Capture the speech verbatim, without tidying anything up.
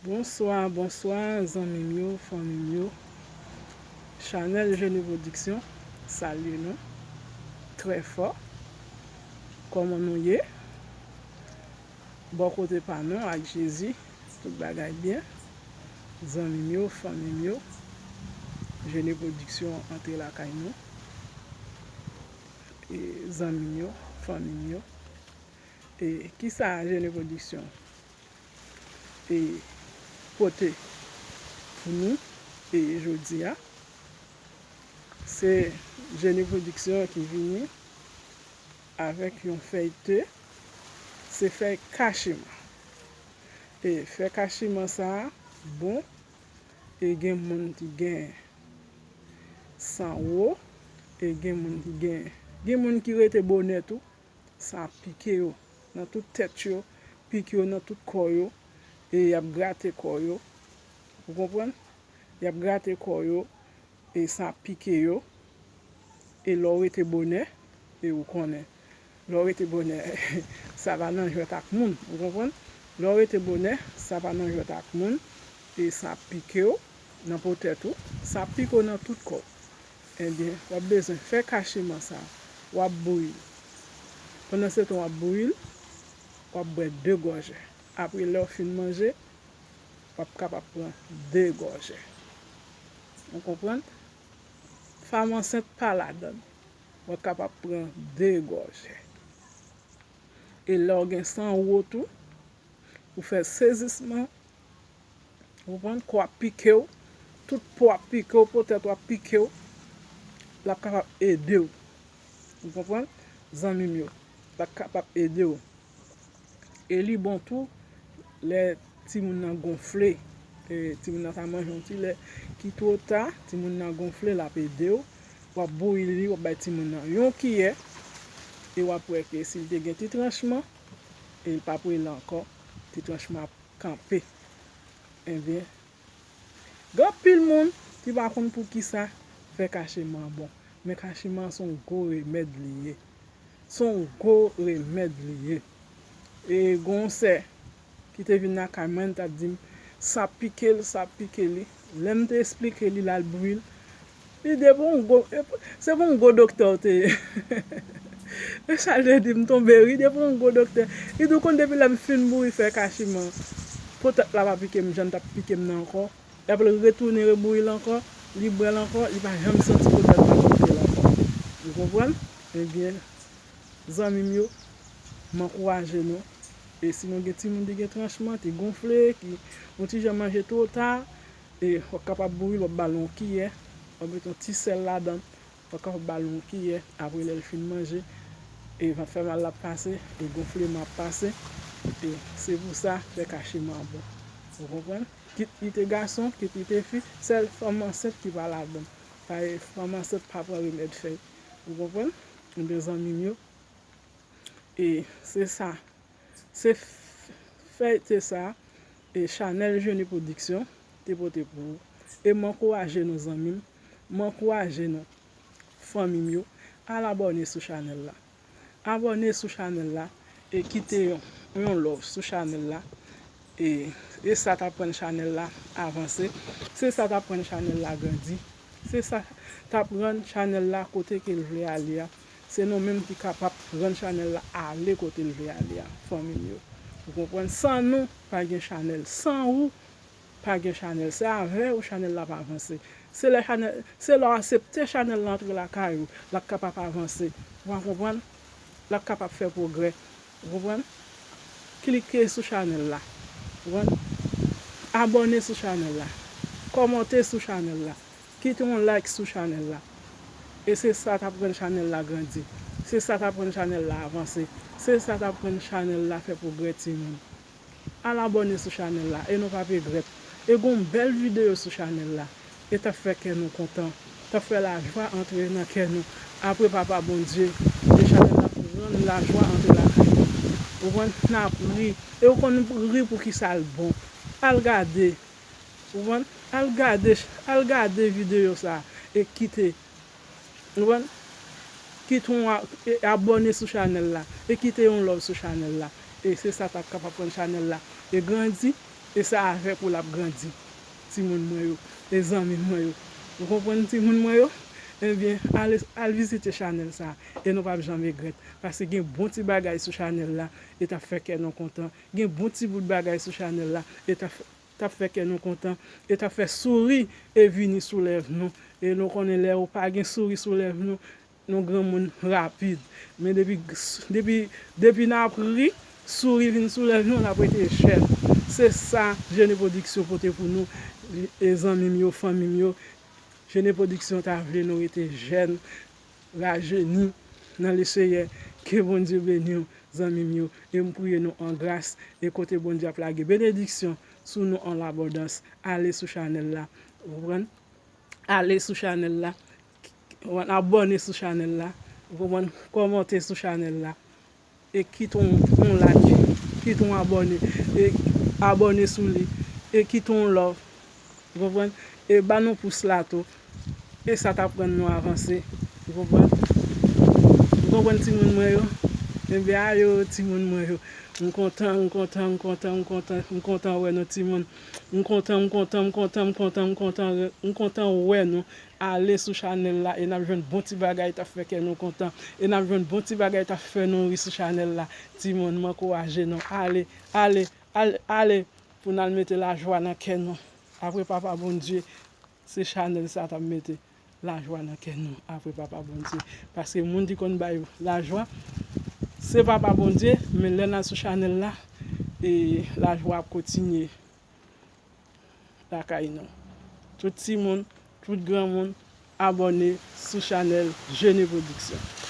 Bonswa, bonswa, zanmi m yo, fanmi m yo. Chanèl Jeni Pwodiksyon salye nou trè fò. Kòman nou ye? Bò kote pa nou ak Jezi, tout bagay byen. Zanmi m yo, fanmi m yo, Jeni Pwodiksyon antre lakay nou. E zanmi m yo, fanmi m yo. E kisa Jeni Pwodiksyon e pote pou nou e jodi a? Se Jeni Pwodiksyon ki vini avèk yon fèy te, se fèy kachiman. E fèy kachiman sa a bon, e gen moun ki gen san wo, e gen moun ki gen, gen moun ki rete bonè tou, sa pike yo nan tout tèt yo, pike yo nan tout kò yo, e y ap grate kò yo. Ou konprann? Y ap grate kò yo, e sa pike yo. E lè w rete bonè, e ou konnen, lè w rete bonè, sa pa nan jwèt ak moun, ou konprann? Lè w rete bonè, sa pa nan jwèt ak moun, e sa pike w nan po tèt ou, sa pike w nan tout kò w. Ebyen, w ap bezwen fèy kachiman sa a, w ap bouyi l. Pandansetan w ap bouyi l, w ap bwè de gòje. Apre lè w fin manje, w ap kapab pran de gòje. Ou konprann? Fanm ansent pa ladan l. W ap kapab pran de gòje. E lè w gen san wo tou, ou fè sezisman, ou konprann, kò ap pike w, tout po ap pike w, po tèt ou ap pike w, l ap kapab ede w. Ou konprann? Zanmi m yo, l ap kapab ede w. E li bon tou lè timoun nan gonfle. E timoun nan ta manje yon ti lè ki twò ta, timoun nan gonfle, l ap ede w. W ap bouyi li, w ap bay timoun nan yon kiyè. E w ap wè ke si l te gen ti tranchman, e l p ap rele ankò, ti tranchman ap kanpe. Ebyen, gen anpil moun ki pa konn poukisa fèy kachiman bon. Men kachiman se yon gwo remèd li ye. Se yon gwo remèd li ye. E gen yon sè ki te vin lakay mwen, li t ap di m, sa pike l, sa pike li. Lè m te esplike li, l al bouyi l. Li depi yon gwo, se pou yon gwo doktè w te ye. E sa l te di m, tonbe ri, depi yon gwo doktè. Li di w konn depi lè m fin bouyi fèy kachiman, po tèt la pa pike m jan l t ap pike m nan ankò. Epi l retounen rebouyi l ankò, li bwè l ankò, li pa janm santi po tèt la pike l ankò. Ou konprann? Ebyen, zanmi m yo, m ankouraje nou. E si nou gen timoun ki gen tranchman, ki gonfle, ki yon ti jan manje twò ta, e w ap kapab bouyi l, w ap ba l yon kiyè, w ap met yon ti sèl ladan l, w ap kapab ba l yon kiyè, apre lè l fin manje, e vant fè mal la ap pase, e gonfleman ap pase, e se pou sa fèy kachiman bon. Ou konprann? Kit li te gason, kit li te fi, sèl fanm ansent ki pa ladan l. Paske fanm ansent pa pran remèd fèy. Ou konprann? Ebyen, zanmi m yo, e se sa. Se f-, fèy te sa, e Chanèl Jeni Pwodiksyon te pote pou ou. E m ankouraje nou, zanmi m, m ankouraje nou, fanmi m yo, al abòne sou chanèl la. Abòne sou chanèl la e kite yon, yon love sou chanèl la. E, e sa t ap rann chanèl la avanse. Se sa t ap rann chanèl la grandi. Se sa t ap rann chanèl la kote ke l vle ale a. Se nou menm ki kapab rann chanèl la ale kote l vle ale a, fanmi m yo. Ou konprann? San nou, pa gen chanèl. San ou, pa gen chanèl. Se avè w chanèl la ap avanse. Se lè chanèl, se lè w aksepte chanèl la antre lakay ou, l ap kapab avanse. Ou konprann? L ap kapab fè pwogrè. Ou konprann? Klike sou chanèl la. Ou konprann? Abòne sou chanèl la. Kòmante sou chanèl la. Kite yon like sou chanèl la. E se sa k ap rann chanèl la grandi. Se sa k ap rann chanèl la avanse. Se sa k ap rann chanèl la fè pwogrè, timoun. Al abòne sou chanèl la e nou p ap regrèt. E gon bèl videyo sou chanèl la. E t ap fè kè nou kontan. T ap fè lajwa antre nan kè nou. Apre Papa Bondye, e chanèl la ap rann lajwa antre lakay nou. Ou konprann? N ap ri. E ou konn ri poukisa l bon. Al gade. Ou konprann? Al gade, al gade videyo sa a e kite, ou konprann? Kite yon a-, e abòne sou chanèl la e kite yon love sou chanèl la. E se sa k ap kapab rann chanèl la e grandi. E se avèk ou l ap grandi, timoun mwen yo, e zanmi mwen yo. Ou konprann, timoun mwen yo? Ebyen, al, al vizite chanèl sa a, e nou p ap janm regrèt. Paske gen bon ti bagay sou chanèl la, e t ap fè kè nou kontan. Gen bon ti bout bagay sou chanèl la, e t ap, t ap fè kè nou kontan, e t ap fè souri e vini sou lèv nou. E nou konnen lè ou pa gen souri sou lèv nou, nou granmoun rapid. Men depi, depi, depi n ap ri, souri vin sou lèv nou, n ap rete jèn. Se sa Jene Pwodiksyon pote pou nou, e zanmi m yo, fanmi m yo. Jene Pwodiksyon ta vle nou rete jèn, rajeni nan Leseyè. Ke Bondye beni w, zanmi m yo. E m priye nou an gras. E kote Bondye ap lage benediksyon sou nou an labondans, ale sou chanèl la. Ou konprann? Ale sou chanèl la. Ou konprann? Abòne sou chanèl la. Ou konprann? Kòmante sou chanèl la. E kite yon, yon like, kite yon abòne, e abòne sou li, e kite yon love. Ou konprann? E ba nou pous la tou. E sa t ap rann nou avanse. Ou konprann? Ou konprann, timoun mwen yo? Enben, ayo, timoun mwen yo. M kontan, m kontan, m kontan, m kontan, m kontan wè nou, timoun. M kontan, m kontan, m kontan, m kontan, m kontan, m kontan wè nou. Ale sou chanèl la, e n ap jwenn bon ti bagay t ap fè kè nou kontan. E n ap jwenn bon ti bagay t ap fè nou ri sou chanèl la. Timoun, m ankouraje nou. Ale, ale, ale, ale, pou n al mete lajwa nan kè nou. Apre Papa Bondye, se chanèl sa t ap mete lajwa nan kè nou. Apre Papa Bondye. Paske moun ki konn bay lajwa, se Papa Bondye, men lè n al sou chanèl la, e lajwa ap kontinye lakay nou. Tout timoun, tout granmoun, abòne sou chanèl Jene Pwodiksyon.